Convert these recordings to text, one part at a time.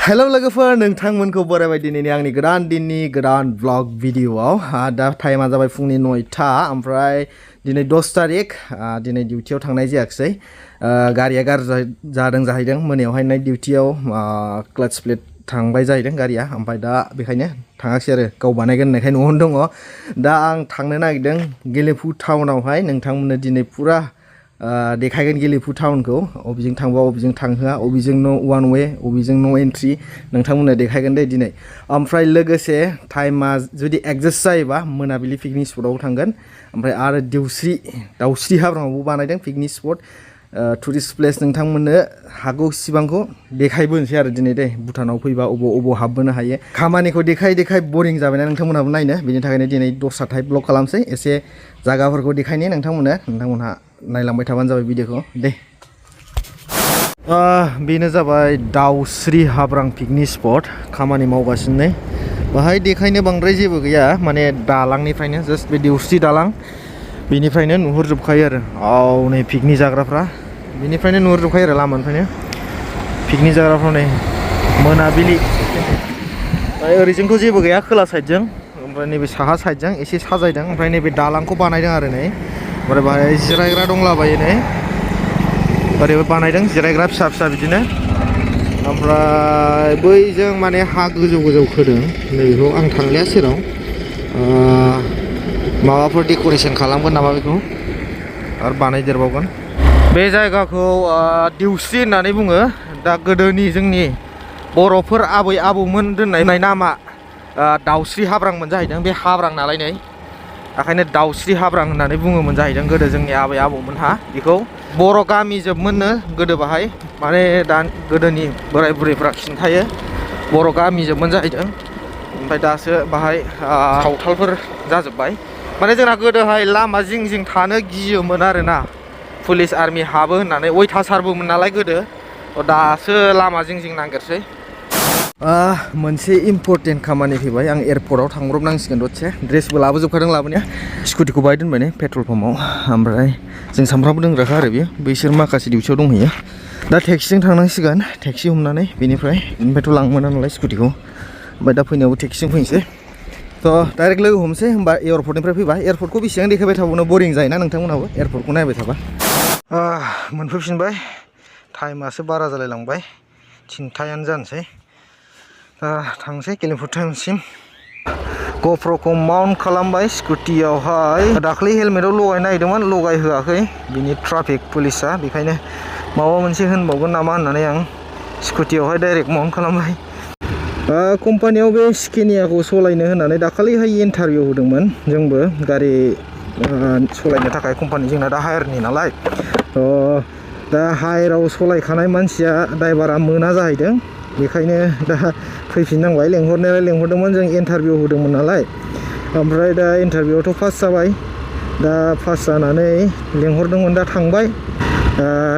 hello लोगोफोर नोंथांमोनखौ बरायबाय दिनैनि आंनि गोदान दिननि गोदान ब्लग भिडिअआव दा टाइमा जाबाय फुंनि 9टा ओमफ्राय दिनै 10 तारिख दिनै डिउटियाव थांनाय जायाखिसै गारिया गाज्रि जादों जाहैदों मोनायावहाय नाइट डिउटियाव क्लाच प्लेट थांबाय जाहैदों गारिया ओमफ्राय दा बेखायनो थाङाखिसै आरो गाव बानायगोन होननायखाय न'आवनो दङ दा आं थांनो नागिरदों गेलेफु टाउनावहाय नोंथांमोननो दिनै पुरा देखायगोन गेलेफु टाउनखौ अबेजों थांबा अबेजों थांहोआ अबेजों न' वान वे अबेजों न' एन्ट्रि नोंथांमोननो देखायगोन दे दिनै ओमफ्राय लोगोसे टाइमा जुदि एडजास्ट जायोबा मोनाबिलि पिकनिक स्पटआव थांगोन ओमफ्राय आरो दाउस्रि हाब्राङावबो बानायदों पिकनिक स्पट टुरिस्ट प्लेस नोंथांमोननो हागौ सिबांखौ देखायबोनोसै आरो दिनै दे भुटानाव फैबा अबाव हाबबोनो हायो खामानिखौ देखाय बरिं जाबायना नोंथांमोनहाबो नायनो बेनि थाखायनो दिनै दस्रा टाइप ब्लग खालामसै एसे जायगाफोरखौ देखायनो नोंथांमोनहा नायलांबाय थाबानो जाबाय भिडिअखौ दे बेनो जाबाय दाउस्रि हाब्रां पिकनिक स्पट खामानि मावगासिनो बाहाय देखायनो बांद्राय जेबो गैया माने दालांनिफ्रायनो जास्ट बे दाउस्रि दालां बेनिफ्रायनो नुहुरजोबखायो आरो नै पिकनिक जाग्राफ्रा बेनिफ्रायनो नुहुरजोबखायो आरो लामानिफ्रायनो पिकनिक जाग्राफ्रा नै मोनाबिलि ओरैजोंथ' जेबो गैया खोला साइडजों ओमफ्राय नैबे साहा साइडजों एसे साजायदों ओमफ्राय नैबे दालांखौ बानायदों आरो नै ओमफ्राय बाहाय जिरायग्रा दंलाबायो नै ओरैबो बानायदों जिरायग्रा फिसा बिदिनो ओमफ्राय बैजों माने हा गोजौ खोदों नैबेखौ आं थांलिया सेराव माबाफोर डेक'रेसन खालामगोन नामा बेखौ आरो बानायदेरबावगोन बे जायगाखौ दाउस्रि होननानै बुङो दा गोदोनि जोंनि बर'फोर आबै आबौमोन दोननाय नामा दाउस्रि हाब्रांमोन जाहैदों बे हाब्रां नालाय नै ओंखायनो दाउस्रि हाब्रां होननानै बुङोमोन जाहैदों गोदो जोंनि आबै आबौमोनहा बेखौ बर' गामि जोबमोननो गोदो बाहाय माने दा गोदोनि बोराय बुरैफ्रा खिन्थायो बर' गामि जोबमोन जाहैदों ओमफ्राय दासो बाहाय सावथालफोर जाजोब्बाय माने जोंना गोदोहाय लामा जिं थानो गियोमोन आरोना पुलिस आर्मि हाबो होननानै अयथासारबोमोन नालाय गोदो दासो लामा जिं नागिरसै मोनसे इम्पर्टेन्ट खामानि फैबाय आं एयारपर्टआव थांब्रबनांसिगोन दसे ड्रेसबो लाबोजोबखादों लाबोनाया स्कुटिखौ बाहाय दोनबाय नै पेट्रल पाम्पआव ओमफ्राय जों सामफ्रामबो दोनग्राखा आरो बेयो बैसोर माखासे डिउटियाव दंहैयो दा टेक्सिजों थांनांसिगोन टेक्सि हमनानै बेनिफ्रायथ' लांमोना नालाय स्कुटिखौ ओमफ्राय दा फैनायावबो टेक्सिजों फैनोसै थ' डाइरेक्ट लोगो हमसै होमबा एयारपर्टनिफ्राय फैबा एयारपर्टखौ बेसेबां देखायबाय थाबावनो बरिं जायोना नोंथांमोनहाबो एयारपर्टखौ नायबाय थाबा मोनफैफिनबाय टाइमासो बारा जालायलांबाय 3टायानो जानोसै थांसै गेलेफु टाउनसिम ग'प्र'खौ माउन्ट खालामबाय स्कुटियावहाय दाख्लै हेलमेटाव लगायनो नागिरदोंमोन लगायहोआखै बिनि ट्राफिक पुलिसा बेखायनो माबा मोनसे होनबावगोन नामा होननानै आं स्कुटियावहाय डाइरेक्ट माउन्ट खालामबाय कम्पानियाव बे स्केनियाखौ सालायनो होननानै दाखालिहाय इन्टारभिउ होदोंमोन जोंबो गारि सालायनो थाखाय कम्पानि जोंना दा हायारनि नालाय दा हायाराव सालायखानाय मानसिया ड्राइभारा मोना जाहैदों बेखायनो दा फैफिननांबाय लेंहरदोंमोन जों इन्टारभिउ होदोंमोन नालाय ओमफ्राय दा इन्टारभिउआवथ' पास जाबाय दा पास जानानै लेंहरदोंमोन दा थांबाय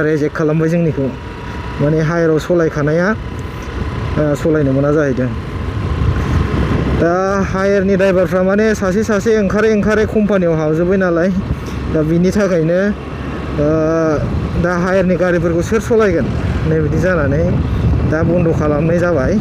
रिजेक्ट खालामबाय जोंनिखौ माने हायाराव सालायखानाया सालायनो मोना जाहैदों दा हायारनि ड्राइभारफ्रा माने सासे ओंखारै कम्पानियाव हाबजोब्बाय नालाय दा बिनि थाखायनो दा हायारनि गारिफोरखौ सोर सालायगोन नै बिदि जानानै दा बन्द' खालामनाय जाबाय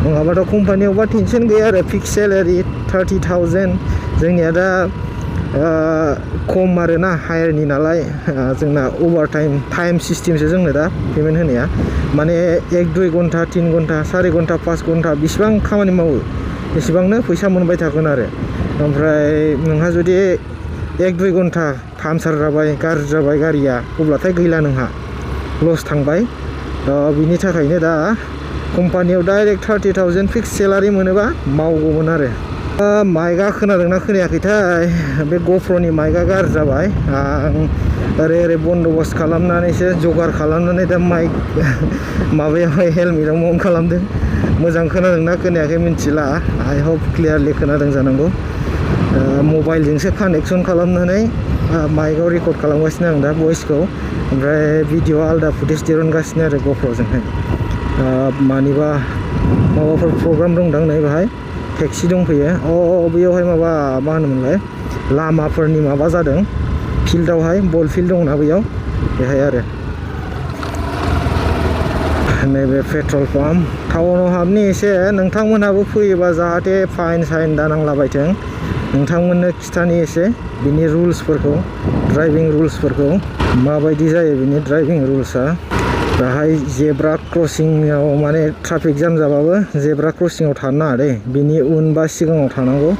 नङाबाथ' कम्पानियावबा टेनसन गैया आरो फिक्स सेलारि 30,000 जोंनिया दा खम आरोना हायारनि नालाय जोंना अभार टाइम सिस्टेमसो जोंनो दा पेमेन्ट होनाया माने 1-2 घन्टा 3 घन्टा 4 घन्टा 5 घन्टा बेसिबां खामानि मावो बेसेबांनो फैसा मोनबाय थागोन आरो ओमफ्राय नोंहा जुदि 1-2 घन्टा पामचार जाबाय गाज्रि जाबाय गारिया अब्लाथाय गैला नोंहा लस थांबाय बिनि थाखायनो दा कम्पानियाव डाइरेक्ट 30,000 फिक्स सेलारि मोनोबा मावगौमोन आरो माइकआ खोनादोंना खोनायाखैथाय बे ग'प्र'नि माइकआ गाज्रि जाबाय आं ओरै बन्द'बस्त खालामनानैसो जगार खालामनानै दा माइक माबायावहाय हेलमेटाव माउन्ट खालामदों मोजां खोनादोंना खोनायाखै मिन्थिला आइ हप क्लियारलि खोनादों जानांगौ मबाइलजोंसो कानेक्सन खालामनानै माइकआव रेकर्ड खालामगासिनो आं दा भइसखौ ओमफ्राय भिडिअ आलदा फुटेज दिरुनगासिनो आरो ग'प्र'जोंहाय मानिबा माबाफोर प्रग्राम दंदां नै बाहाय टेक्सि दंफैयो बेयावहाय मा होनोमोनलाय लामाफोरनि माबा जादों फिल्डआवहाय बल फिल्ड दंना बेयाव बेहाय आरो नैबे पेट्रल पाम्प टाउनाव हाबनि एसे नोंथांमोनहाबो फैयोबा जाहाथे फाइन साइन दानांलाबायथों नोंथांमोननो खिथानि एसे बिनि रुल्सफोरखौ ड्राइभिं रुल्सफोरखौ माबायदि जायो बिनि ड्राइभिं रुल्सआ बेहाय जेब्रा क्रसिंआव माने ट्राफिक जाम जाबाबो जेब्रा क्रसिंआव थानो नाङा दे बिनि उन बा सिगाङाव थानांगौ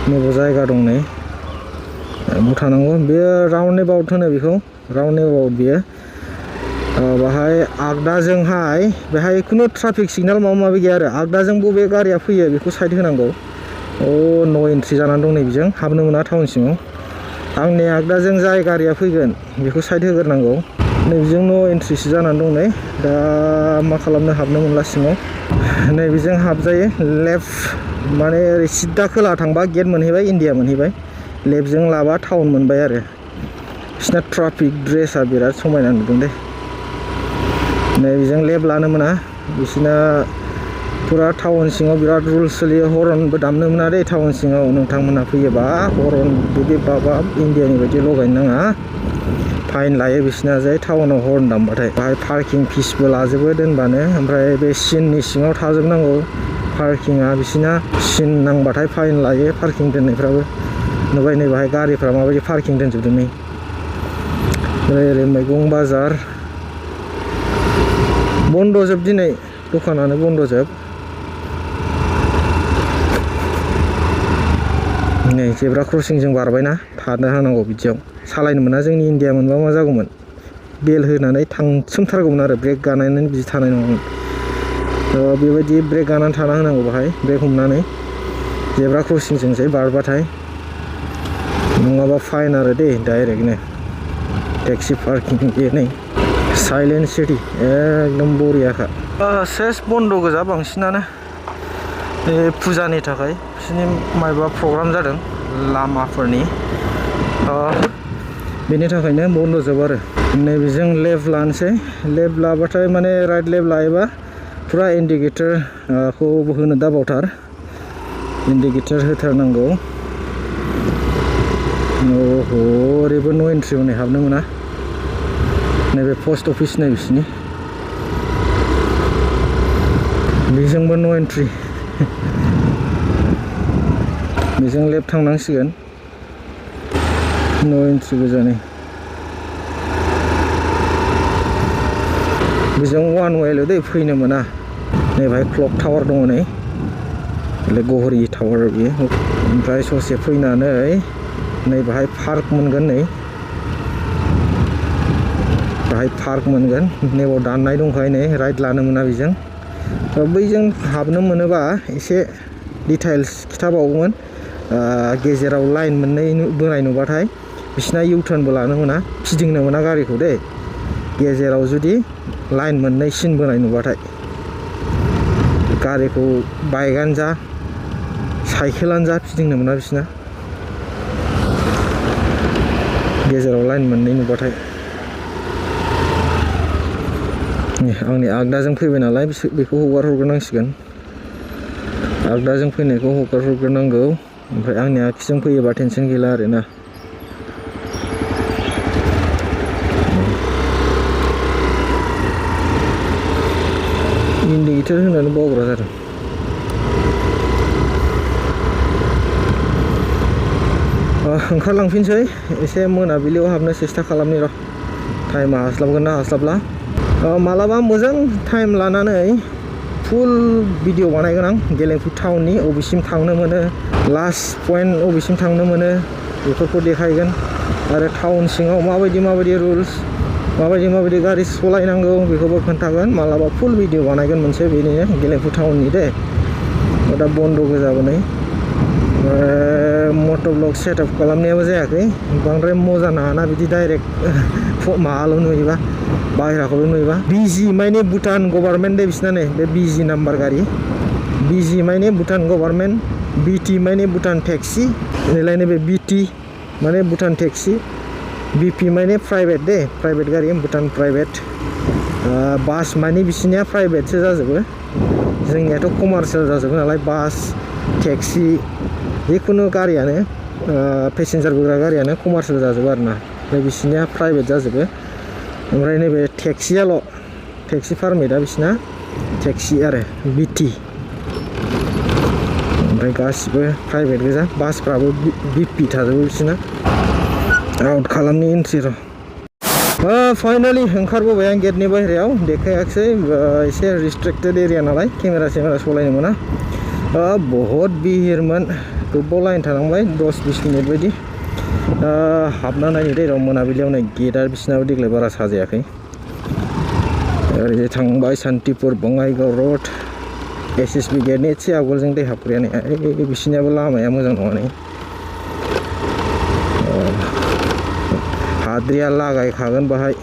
नैबे जायगा दं नै बेयाव थानांगौ बेयो राउन्ड एबाउट होनो बेखौ राउन्ड एबाउट बियो बाहाय आगदाजोंहाय बेहाय खुनु ट्राफिक सिगनेल माबा माबि गैया आरो आगदाजों बबे गारिया फैयो बेखौ साइड होनांगौ नो एन्ट्रि जानानै दं नै बेजों हाबनो मोना टाउन सिङाव आंनि आगदाजों जाय गारिया फैगोन बेखौ साइड होग्रोनांगौ नैबेजों नो एन्ट्रिसो जानानै दं नै दा मा खालामनो हाबनो मोनला सिङाव नैबेजों हाबजायो लेफ्ट माने ओरै सिद्दा खोला थांबा गेट मोनहैबाय इन्डिया मोनहैबाय लेफ्टजों लाबा टाउन मोनबाय आरो बिसिना ट्राफिक ड्रेसा बिराद समायना नुदों दे नैबेजों लेफ्ट लानो मोना बिसिना पुरा टाउन सिङाव बिराद रुल्स सोलियो हर्नबो दामनो मोना दे टाउन सिङाव नोंथांमोनहा फैयोबा हर्न बिदि बाबा इन्डियानि बायदि लगायनो नाङा फाइन लायो बिसिना जाय टाउनाव हर्न दामबाथाय बाहाय पार्किं फिसबो लाजोबो दोनबानो ओमफ्राय बे सिननि सिङाव थाजोबनांगौ पार्किंआ बिसिना सिन नांबाथाय फाइन लायो पार्किं दोननायफ्राबो नुबाय नै बाहाय गारिफ्रा माबायदि पार्किं दोनजोबदों नै ओरै मैगं बाजार बन्द'जोब दिनै दखानानो बन्द'जोब नै जेब्रा क्रसिं जों बारबायना थानो हानांगौ बिदियाव सालायनो मोना जोंनि इन्डिया मोनबा मा जागौमोन बेल होनानै थांसोमथारगौमोन आरो ब्रेक गानानै बिदि थानाय नङामोन बेबायदि ब्रेक गानानै थाना होनांगौ बाहाय ब्रेक हमनानै जेब्रा क्रसिंजोंसै बारबाथाय नङाबा फाइन आरो दे डाइरेक्टनो टेक्सि पार्किं बे नै साइलेन्ट सिटि एकदम बरियाखा सेस बन्द' गोजा बांसिनानो फुजानि थाखाय बिसोरनि माबा प्रग्राम जादों लामाफोरनि बेनि थाखायनो बन्द'जोब आरो नैबेजों लेफ्ट लानोसै लेफ्ट लाबाथाय माने राइट लेफ्ट लायोबा पुरा इन्डिकेटरखौ होनो दाबावथार इन्डिकेटर होथारनांगौ ओरैबो नो एन्ट्रि हनै हाबनो मोना नैबे पस्ट अफिस नै बिसिनि बेजोंबो नो एन्ट्रि बेजों लेफ्ट थांनांसिगोन नो एन्ट्रि गोजानै बेजों वान वेल दै फैनो मोना नै बाहाय क्लक टावार दङ नै गहरि टावार बियो ओमफ्राय ससे फैनानै नै बाहाय पार्क मोनगोन नै बाहाय पार्क मोनगोन नैबाव दाननाय दंखायो नै राइट लानो मोना बेजों बैजों हाबनो मोनोबा एसे डिटेल्स खिथाबावगौमोन गेजेराव लाइन मोननै बोनाय नुबाथाय बिसिना इउटार्नबो लानो मोना फिदिंनो मोना गारिखौ दे गेजेराव जुदि लाइन मोननै सिन बोनाय नुबाथाय गारिखौ बाइकआनो जा साइकेलानो जा फिदिंनो मोना बिसिना गेजेराव लाइन मोननै नुबाथाय आंनि आगदाजों फैबाय नालाय बेखौ हगार हरग्रोनांसिगोन आगदाजों फैनायखौ हगार हरग्रोनांगौ ओमफ्राय आंनि आगसिजों फैयोबा टेनसन गैला आरोना इन्डिकेटर होनानै बावग्रा जादों ओंखारलांफिनसै एसे मोनाबिलियाव हाबनो सेस्था खालामनि र' टाइमा हास्लाबगोन ना हास्लाबला मालाबा मोजां टाइम लानानै फुल भिडिअ बानायगोन आं गेलेफु टाउननि अबेसिम थांनो मोनो लास्ट पइन्ट अबेसिम थांनो मोनो बेफोरखौ देखायगोन आरो टाउन सिङाव माबायदि रुल्स माबायदि गारि सालायनांगौ बेखौबो खोन्थागोन मालाबा फुल भिडिअ बानायगोन मोनसे बेनिनो गेलेफु टाउननि दे दा बन्द' गोजाबो नै मटर ब्लग सेटआप खालामनायाबो जायाखै बांद्राय मजा नाङाना बिदि डाइरेक्ट माबाल' नुयोबा बाहेराखौल' नुयोबा बिजि माने भुटान गभार्नमेन्ट दे बिसिना नै बे बिजि नाम्बार गारि बिजि माने भुटान गभार्नमेन्ट बिटि माने भुटान टेक्सि नैलाय नैबे बिटि माने भुटान टेक्सि बिपि माने प्राइभेट दे प्राइभेट गारि भुटान प्राइभेट बास माने बिसिनिया प्राइभेटसो जाजोबो जोंनियाथ' कमार्शियेल जाजोबो नालाय बास टेक्सि जिखुनु गारियानो पेसेन्जार बोग्रा गारियानो कमार्शियेल जाजोबो आरोना ओमफ्राय बिसिनिया प्राइभेट जाजोबो ओमफ्राय नैबे टेक्सियाल' टेक्सि पारमिटआ बिसिना टेक्सि आरो बिटि ओमफ्राय गासिबो प्राइभेट गोजा बासफ्राबो बिपि थाजोबो बिसिना आउट खालामनि एन्ट्रि र' फाइनालि ओंखारबोबाय आं गेटनि बाहेरायाव देखायाखिसै एसे रिस्ट्रिक्टेड एरिया नालाय केमेरा सलायनो मोना बहुद भिरमोन गोबाव लाइन थानांबाय 10-20 मिनिट बायदि हाबना नायनो दै र' मोनाबिलियाव नै गेटआ बिसिनाबो देग्लाय बारा साजायाखै ओरैजाय थांबाय सान्तिपुर बङाइगाव रड एसएसबि गेटनि एसे आगोलजों दै हाबग्राया नै बिसिनियाबो लामाया मोजां नङा नै हाद्रिया लागायखागोन बाहाय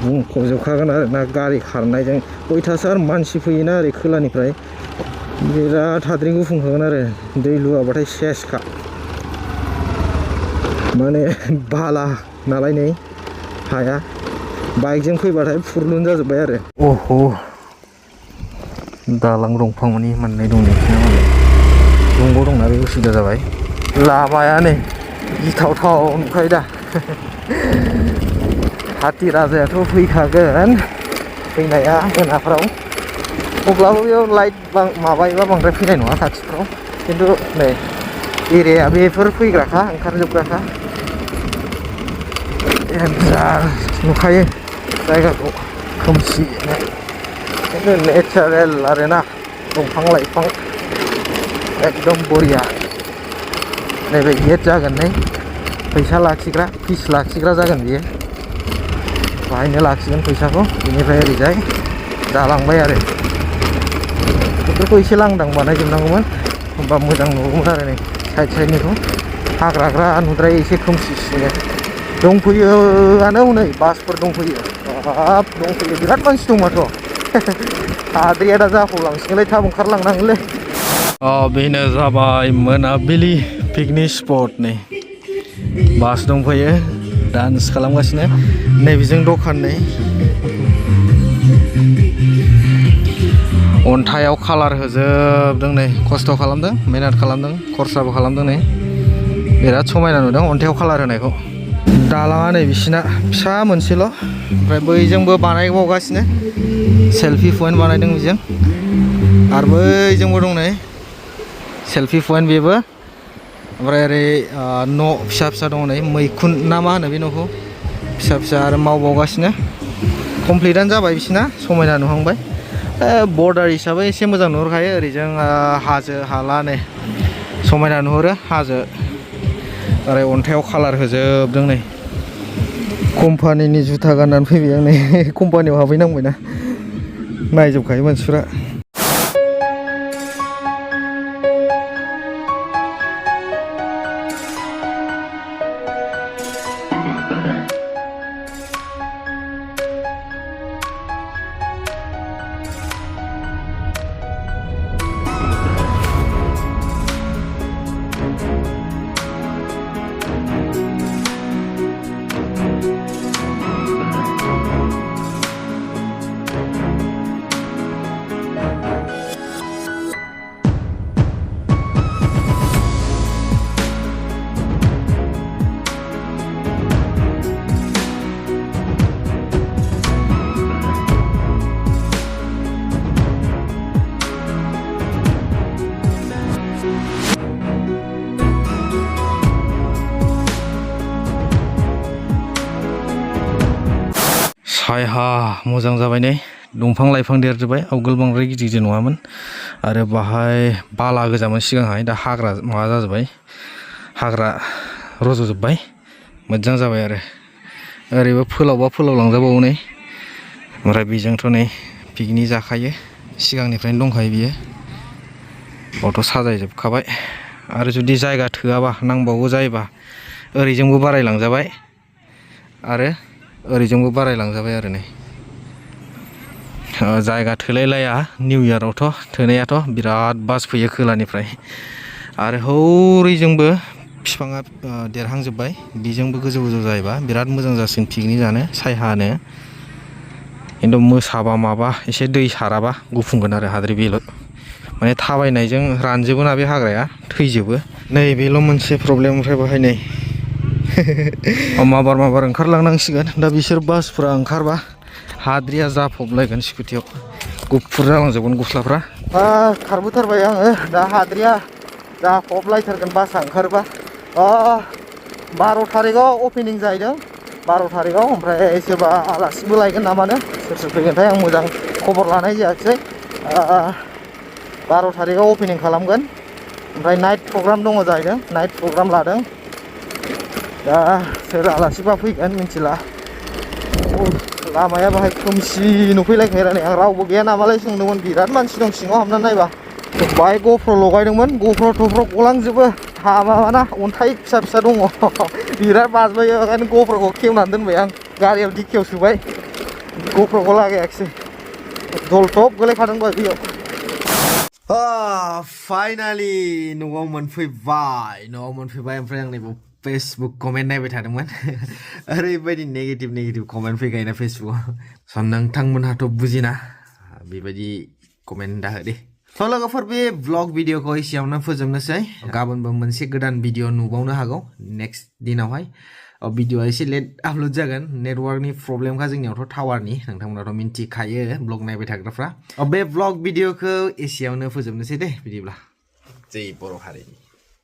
बुंफबजोबखागोन आरो ना गारि खारनायजों अयथासार मानसि फैयोना ओरै खोलानिफ्राय बिराद हाद्रि गुफुंखागोन आरो दै लुवाबाथाय सेसखा माने बाला नालाय नै हाया बाइकजों फैबाथाय फुरलुन जाजोब्बाय आरो अह दालां दंफां मानि मोननै दं दंग' दंना बे उसुबिदा जाबाय लामाया नै गिथावथाव नुखायो दा हाथि राजायाथ' फैखागोन फैनाया मोनाफ्राव अब्लाबो बेयाव लाइट माबायोबा बांद्राय फैनाय नङा खाथिफ्राव खिन्थु नै एरियाया बेफोर फैग्राखा ओंखारजोबग्राखा नुखायो जायगाखौ खोमसि खिन्थु नेचारेल आरोना दंफां लाइफां एकदम बरिया नैबे गेट जागोन नै फैसा लाखिग्रा फिस लाखिग्रा जागोन बियो बाहायनो लाखिगोन फैसाखौ बेनिफ्राय ओरैजाय जालांबाय आरो बेफोरखौ एसे लांदां बानायजोबनांगौमोन होमबा मोजां नुगौमोन आरो नै साइडनिखौ हाग्राग्रा नुद्राय एसे खोमसिसिनो दंफैयोआनो हनै बासफोर दंफैयो हाब दंफैयो बिराद मानसि दं माथो हाद्रिया दा जाफबलांसिगोनलै थाब ओंखारलांनांगोनलै बेनो जाबाय मोनाबिलि पिकनिक स्पट नै बास दंफैयो डान्स खालामगासिनो नैबेजों दखान नै अन्थायाव कालार होजोबदों नै खस्थ' खालामदों मेहनत खालामदों खरसाबो खालामदों नै बिराद समायना नुदों अन्थायाव कालार होनायखौ दालाङा नै बिसिना फिसा मोनसेल' ओमफ्राय बैजोंबो बानायबावगासिनो सेल्फि पइन्ट बानायदों बेजों आरो बैजोंबो दं नै सेल्फि पइन्ट बेबो ओमफ्राय ओरै न' फिसा फिसा दङ नै मैखुन ना मा होनो बे न'खौ फिसा फिसा आरो मावबावगासिनो कमप्लिटानो जाबाय बिसिना समायना नुहांबाय बर्डार हिसाबै एसे मोजां नुहुरखायो ओरैजों हाजो हाला नै समायना नुहुरो हाजो ओरै अन्थायाव कालार होजोबदों नै कम्पानिनि जुथा गाननानै फैबाय आं नै कम्पानियाव हाबहैनांबायना नायजोबखायो मानसिफ्रा सायहा मोजां जाबाय नै दंफां लाइफां देरजोब्बाय आवगोल बांद्राय गिदिर गिदिर नङामोन आरो बाहाय बाला गोजामोन सिगांहाय दा हाग्रा माबा जाजोब्बाय हाग्रा रज'जोब्बाय मोजां जाबाय आरो ओरैबो फोलावबा फोलावलांजाबावो नै ओमफ्राय बेजोंथ' नै पिकनिक जाखायो सिगांनिफ्रायनो दंखायो बियो बावथ' साजायजोबखाबाय आरो जुदि जायगा थोआबा नांबावगौ जायोबा ओरैजोंबो बारायलांजाबाय आरो ओरैजोंबो बारायलांजाबाय आरो नै जायगा थोलायलाया निउ इयारावथ' थोनायाथ' बिराद बास फैयो खोलानिफ्राय आरो हौरैजोंबो बिफाङा देरहांजोब्बाय बेजोंबो गोजौ गोजौ जायोबा बिराद मोजां जासिगोन पिकनिक जानो सायहानो खिन्थु मोसाबा माबा एसे दै साराबा गुफुंगोन आरो हाद्रि बेल' माने थाबायनायजों रानजोबो ना बे हाग्राया थैजोबो नै बेल' मोनसे प्रब्लेम ओमफ्राय बाहाय नै माबार ओंखारलांनांसिगोन दा बिसोर बासफ्रा ओंखारबा हाद्रिया जाफबलायगोन स्कुटियाव गुफुर जालांजोबगोन गस्लाफ्रा खारबोथारबाय आङो दा हाद्रिया जाफबलायथारगोन बासा ओंखारोबा 12 थारिखआव अपेनिं जाहैदों 12 थारिखआव ओमफ्राय सोरबा आलासिबो लायगोन नामानो सोर फैगोनथाय आं मोजां खबर लानाय जायाखिसै 12 थारिखआव अपेनिं खालामगोन ओमफ्राय नाइट प्रग्राम दङ जाहैदों नाइट प्रग्राम लादों दा सोर आलासिबा फैगोन मिथिला लामाया बाहाय खोमसि नुफैलायखायो आं रावबो गैया नामालाय सोंदोंमोन बिराद मानसि दं सिङाव हाबनानै नायबा बाहाय गफ्र लगायदोंमोन गफ्र थफ्र गलांजोबो हाबाना अन्थाइ फिसा फिसा दङ बिराद बाज्लायो ओंखायनो गफ्रखौ खेवनानै दोनबाय आं गारियाव दिखियाव सोबाय गफ्रखौ लागायाखिसै दलथब गोलैखादों बाय बेयाव फाइनालि न'आव मोनफैबाय ओमफ्राय आं नैबाव फेसबुक कमेन्ट नायबाय थादोंमोन ओरैबायदि नेगेटिभ कमेन्ट फैगायोना फेसबुकआव स' नोंथांमोनहाथ' बुजिना बेबायदि कमेन्ट दाहो दे स' लोगोफोर बे ब्लग भिडिअखौ एसेयावनो फोजोबनोसै गाबोनबो मोनसे गोदान भिडिअ नुबावनो हागौ नेक्स्ट दिनावहाय भिडिअआ एसे लेट आपल'ड जागोन नेटवर्कनि प्रब्लेमखा जोंनियावथ' टावारनि नोंथांमोनाथ' मिन्थिखायो ब्लग नायबाय थाग्राफ्रा बे ब्लग भिडिअखौ एसेयावनो फोजोबनोसै दे बिदिब्ला जै बर' हारिनि